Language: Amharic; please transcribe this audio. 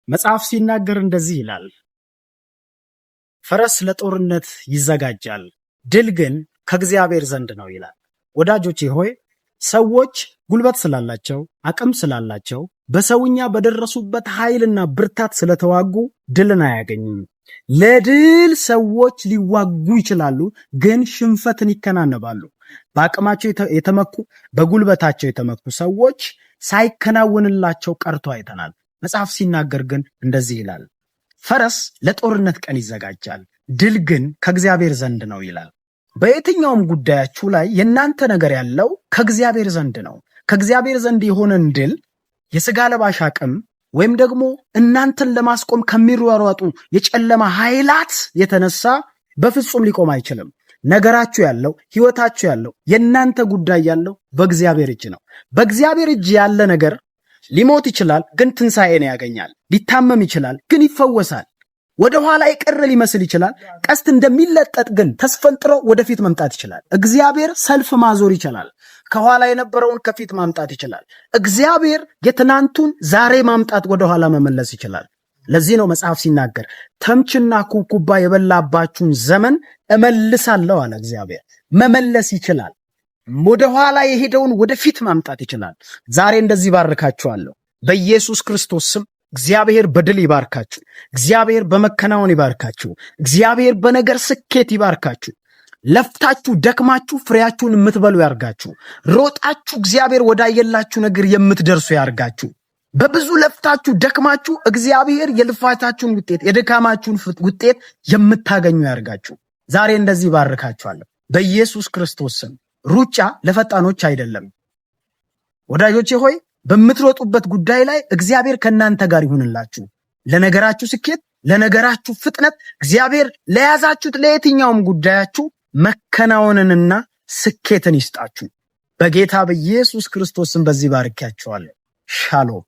መጽሐፍ ሲናገር እንደዚህ ይላል፣ ፈረስ ለጦርነት ይዘጋጃል፣ ድል ግን ከእግዚአብሔር ዘንድ ነው ይላል። ወዳጆቼ ሆይ፣ ሰዎች ጉልበት ስላላቸው፣ አቅም ስላላቸው፣ በሰውኛ በደረሱበት ኃይልና ብርታት ስለተዋጉ ድልን አያገኙም። ለድል ሰዎች ሊዋጉ ይችላሉ፣ ግን ሽንፈትን ይከናነባሉ። በአቅማቸው የተመኩ፣ በጉልበታቸው የተመኩ ሰዎች ሳይከናወንላቸው ቀርቶ አይተናል። መጽሐፍ ሲናገር ግን እንደዚህ ይላል፣ ፈረስ ለጦርነት ቀን ይዘጋጃል፣ ድል ግን ከእግዚአብሔር ዘንድ ነው ይላል። በየትኛውም ጉዳያችሁ ላይ የእናንተ ነገር ያለው ከእግዚአብሔር ዘንድ ነው። ከእግዚአብሔር ዘንድ የሆነን ድል የስጋ ለባሽ አቅም ወይም ደግሞ እናንተን ለማስቆም ከሚሯሯጡ የጨለማ ኃይላት የተነሳ በፍጹም ሊቆም አይችልም። ነገራችሁ ያለው፣ ህይወታችሁ ያለው፣ የእናንተ ጉዳይ ያለው በእግዚአብሔር እጅ ነው። በእግዚአብሔር እጅ ያለ ነገር ሊሞት ይችላል፣ ግን ትንሣኤን ያገኛል። ሊታመም ይችላል፣ ግን ይፈወሳል። ወደ ኋላ የቀረ ሊመስል ይችላል። ቀስት እንደሚለጠጥ ግን ተስፈንጥሮ ወደፊት መምጣት ይችላል። እግዚአብሔር ሰልፍ ማዞር ይችላል። ከኋላ የነበረውን ከፊት ማምጣት ይችላል። እግዚአብሔር የትናንቱን ዛሬ ማምጣት፣ ወደኋላ መመለስ ይችላል። ለዚህ ነው መጽሐፍ ሲናገር ተምችና ኩብኩባ የበላባችሁን ዘመን እመልሳለሁ አለ እግዚአብሔር። መመለስ ይችላል። ወደኋላ የሄደውን ወደፊት ማምጣት ይችላል። ዛሬ እንደዚህ ባርካችኋለሁ በኢየሱስ ክርስቶስ ስም። እግዚአብሔር በድል ይባርካችሁ። እግዚአብሔር በመከናወን ይባርካችሁ። እግዚአብሔር በነገር ስኬት ይባርካችሁ። ለፍታችሁ ደክማችሁ ፍሬያችሁን የምትበሉ ያርጋችሁ። ሮጣችሁ እግዚአብሔር ወዳየላችሁ ነገር የምትደርሱ ያርጋችሁ። በብዙ ለፍታችሁ ደክማችሁ እግዚአብሔር የልፋታችሁን ውጤት፣ የድካማችሁን ውጤት የምታገኙ ያርጋችሁ። ዛሬ እንደዚህ ባርካችኋለሁ በኢየሱስ ክርስቶስ ስም። ሩጫ ለፈጣኖች አይደለም። ወዳጆቼ ሆይ፣ በምትሮጡበት ጉዳይ ላይ እግዚአብሔር ከእናንተ ጋር ይሁንላችሁ። ለነገራችሁ ስኬት፣ ለነገራችሁ ፍጥነት፣ እግዚአብሔር ለያዛችሁት ለየትኛውም ጉዳያችሁ መከናወንንና ስኬትን ይስጣችሁ። በጌታ በኢየሱስ ክርስቶስ ስም በዚህ ባርኪያችኋለሁ። ሻሎም።